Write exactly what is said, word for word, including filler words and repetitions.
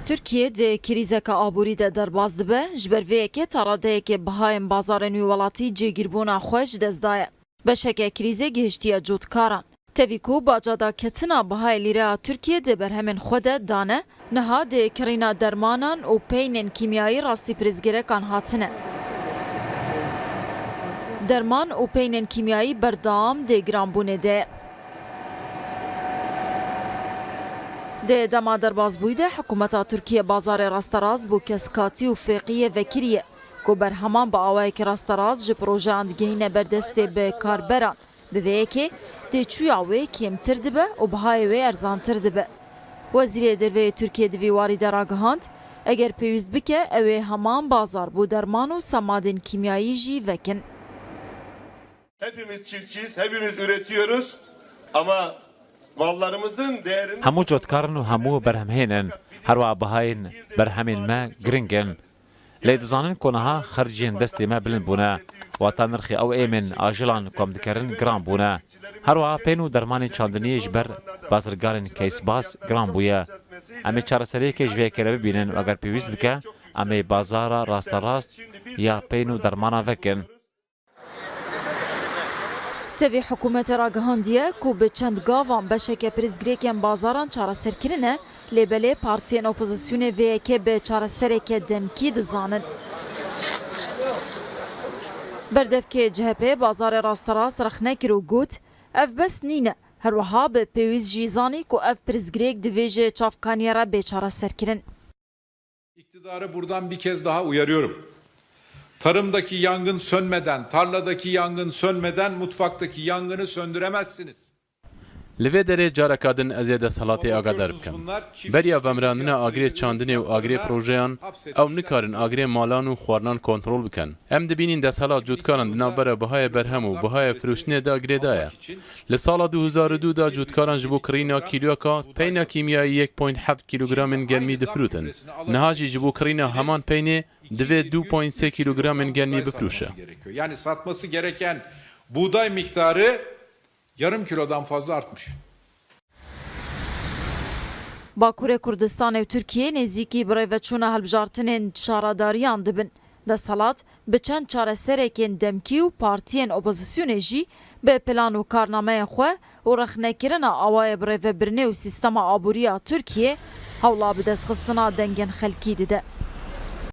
Tirkiye di krîzeke aborî de derbas dibe, ji ber vê yekê taradeyekê bihayên bazarên wî welatî cêgîrbûna xwe ji dest daye. Beşeke krîzê gihiştiye cotkaran. Tevî ku baca daketina bihayê lîreya Tirkiye di berhemên xwe de dane, niha di kirîna dermanan û peynên kîmyayî rastî pirsgirêkan hatine. Derman û peynên kîmyayî berdewam di giranbûnê de ye. Di dema derbasbûyî de hikûmeta Tirkiye bazarê rasterast bo keskatî û fêqiyê vekiriye ku berheman bi awayekî rasterast ji projeyan digihîne ber destê bikarberan. Bi vê yekê têçûya wê kêmtir dibe û bihayê wê erzantir dibe. Wezîrê Derve yê Tirkiye di vî warî de ragihand, eger pêwîst bike, ew ê heman bazar bo derman û semadên kîmyayî jî vekin. Hepimiz çiftçiyiz, hepimiz üretiyoruz ama mallarımızın değerini... Hemû cotkar in û hemû berhemhên in. Her wiha bihayên berhemên me giring in. Lê dizanin ku niha xerciyên destê me bilind bûne. Wata nirxê ew êmên ajilan ku em dikerin giran bûne. Her wiha pên û dermanên çandiniyê ji ber bazirganên keysbaz giran bûye. Em ê çareseriyekê ji vê yekê re bibînin û eger pêwîst bike, em ê bazara rasterast ya pên û dermana vekin. Tevî hikûmetê ragihandiye ku bi çend gavan beşeke pirsgirêkên bazaran çareser kirine, lê belê partiyên opozisyonê vê yekê bi çaresereke demkî dizanin. Berdevkê C H P bazarê rasterast rexne kir û got, ev bes nîne. Her wiha bi pêwîst jî zanî ku ev pirsgirêk divê ji çavkaniyê re bê çareserkirin. İktidarı buradan bir kez daha uyarıyorum. Tarımdaki yangın sönmeden, tarladaki yangın sönmeden mutfaktaki yangını söndüremezsiniz. Li vê derê careka din ez ê desthilatê agadar bikim. Beriya vemirandina agirê çandinê û agirê projeyan, ew nikarin agirê malan û xwarinan kontrol bikin. Em dibînin desthilat cotkaran di navbera bihayê berhem û bihayê firoştinê de girêdaye. Li sala du hezar û du de cotkaran ji bo kirîna kîloyeka peyna kîmyayî yek point heft kîlogramên germî difirotin. Niha jî ji bo kirîna heman peynê divê du point sê kîlogramên germî bifiroşe. Yani satması gereken buğday miktarı yarım kilodan fazla artmış. Bakurê Kurdistanê û Tirkiyê nêzîkî birêveçûna hilbijartinên şaredariyan dibin. Desthilat bi çend çareserekên demkî û partiyên opozisyonê jî bi plan û karnameyên xwe û rexnekirina awayê birêvebirinê û sîstema aborî ya Tirkiyê hewla bidestxistina dengên xelkî dide.